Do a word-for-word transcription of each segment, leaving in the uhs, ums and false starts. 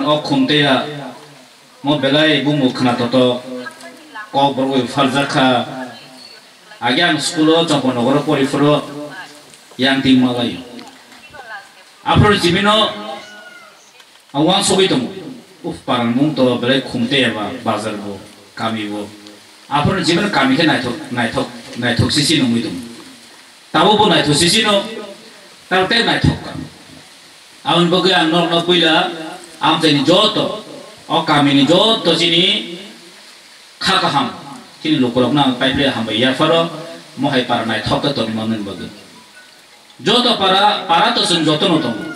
O khumtaya mo belai bumu khna toto kok borok bai pharjak kha. Age ang school o Chompo nogoro pori phuru yang ting malai. Aphuru jibino ang wansugwi tongo. Uf, parang mung to belai khumtaya ba bazar bo, kami bo. Aphuru jibino kami khe naithok, naithok, naithok sisi nungwi tongo. Tabuk bo naithok sisi no, tabuk tei naithok ka. Aboni bagwi ang norokno puila amchaini joto, o kamini joto chini kha kaham, chini lukurokno ang paiphile hambai yapharo, mohai para naithok khe tongwi manmani bagwi. Joto para, para to chwng jotono tongo.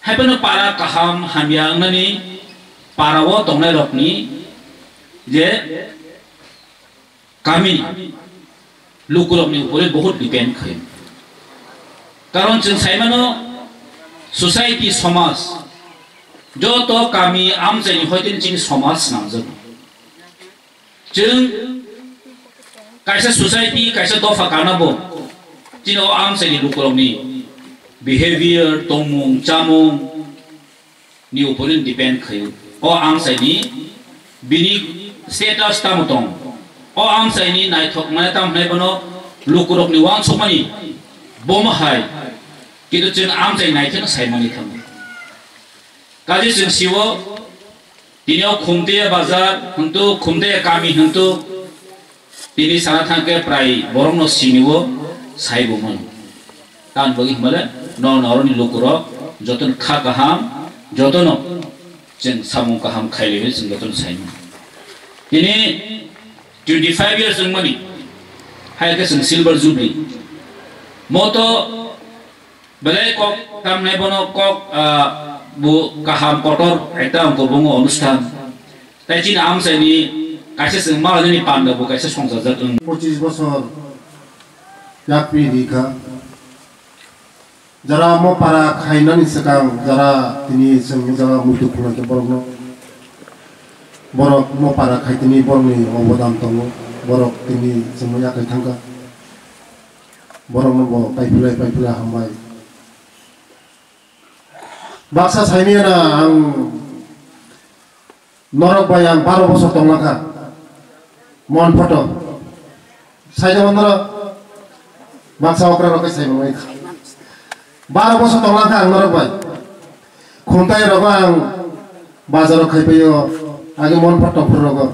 Haiphano para kaham hamya wngnani para o tongnairokni je kami lukurokni upore bohut depend khaio. Karon chwng saimano society, somaj, joto kami amchaini hoiteni chini somaj swnamjago. Chwng kaisa society, kaisa dopha kana bo chini o amchaini lukurokni behavior, tongmung, chamung, ni upor depend khaio. O amchaini bini status tamo tong, o amchaini naithok mane tamo hwnai bono lukurokni uansukmani bomo hai, kintu chwng amchai naikheno saimani thango. Kaje chwng sio, tini o khumtaya bazar hwntu, khumtaya kami hwntu, tini sana thangkhe prai borokno sinio sai bo mano. Tamni bagwi hwnmale no norokni lukurok jotono kha kaham, jotono chwng samung kaham khailaiwi chwng jotono sai mano. Tini twenty five years wngmani, hai khe chwng silver jubilee. Moto belai kok tamnai bono kok, ah, bo kaham kotor ekta ang kobongo onusthan. Tai chini amchaini kaisa chwng malani panda bo kaisa songchajak wng. Pochis bosor yapri rikha. Jara mo para khainani swkang jara tini chwng jaga muitu khulai khe borokno. Borok mo para khai tini borokni obodan tongo. Borok tini chwngno yakai thangkha. Borokno bo paipilai paipilai hambai. Baksa saimiyana ang norok bai ang baro bosor tonglankha. Mon photo. Saida mandra baksa okra rok sai mangwi. Baro bosor tonglankha ang norok bai. Khumtai rogo ang bazaro khaipaio agi mon photo phur rogo.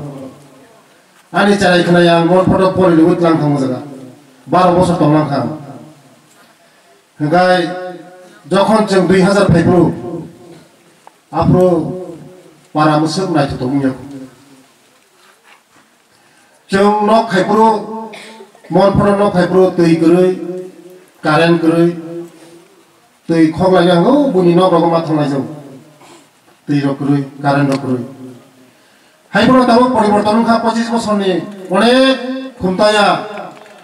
Ani charai khwnai ang mon photo pori liwi tlang thangma jaga. Baro bosor tonglankha ang. Hingkai jokhon chwng dui hazar phaiphuru, aphuru para mwswk naithotok wngya. Chwng nok khaiphuru, mon phano nok khaiphuru twi kwrwi, current kwrwi, twi khoklai nango, buni nok rogo ma thanglaijak. Twi rok kwrwi, current rok kwrwi. Haiphano tabuk poriborton wngkha pochis bosorni onek khumtaya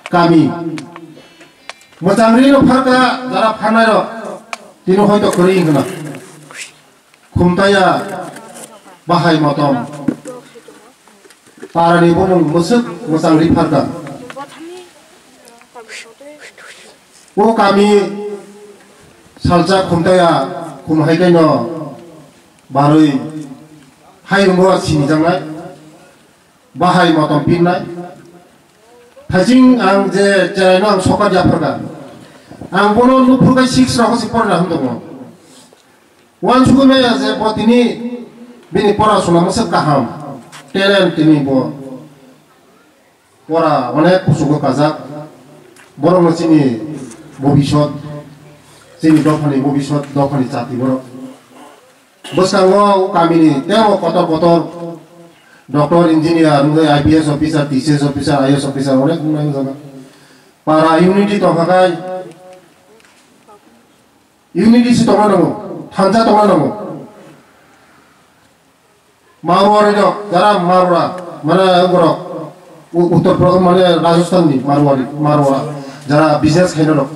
kami. Mwchang rino pharkha jara pharnairok tino hoito kwrwi wngkha na. Khumtaya bahai motom. Parani bumung mwswk mwchang ri pharkha. O kami salsa khumtaya khum hai kaino barwi hai rwngo sinijaknai, bahai motom pinnai. Thaising ang je cheraino ang sokat yapharkha. Ang bono nuphurkha six rokho si porina hwn tongo. Uansugwi maya je bo tini bini porasuna mwswk kaham, talent tini bo. Pora onek kuchugo kajak. Borokno chini bobisot, chini dophani bobisot, dophani chati borok. Bwskango o kamini tebo kotor kotor doctor, engineer, wngwi I P S officer, T C S officer, I A S officer onek wngnai wngjago. Para unity tongkha khai, unity si tongna nango, thansa tongna nango. Marwari rok, jara Marwara, mane borok, U-, Uttor Pradesh, mane Rajasthan ni Marwari, Marwara, jara business khaina rok.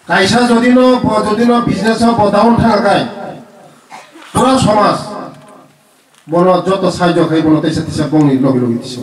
Kaisa jodi no, bo jodi no business o bo down thanga kai, pura somaj, bono joto sahajyo khai bono teisa teisa bongni logi logi tiso.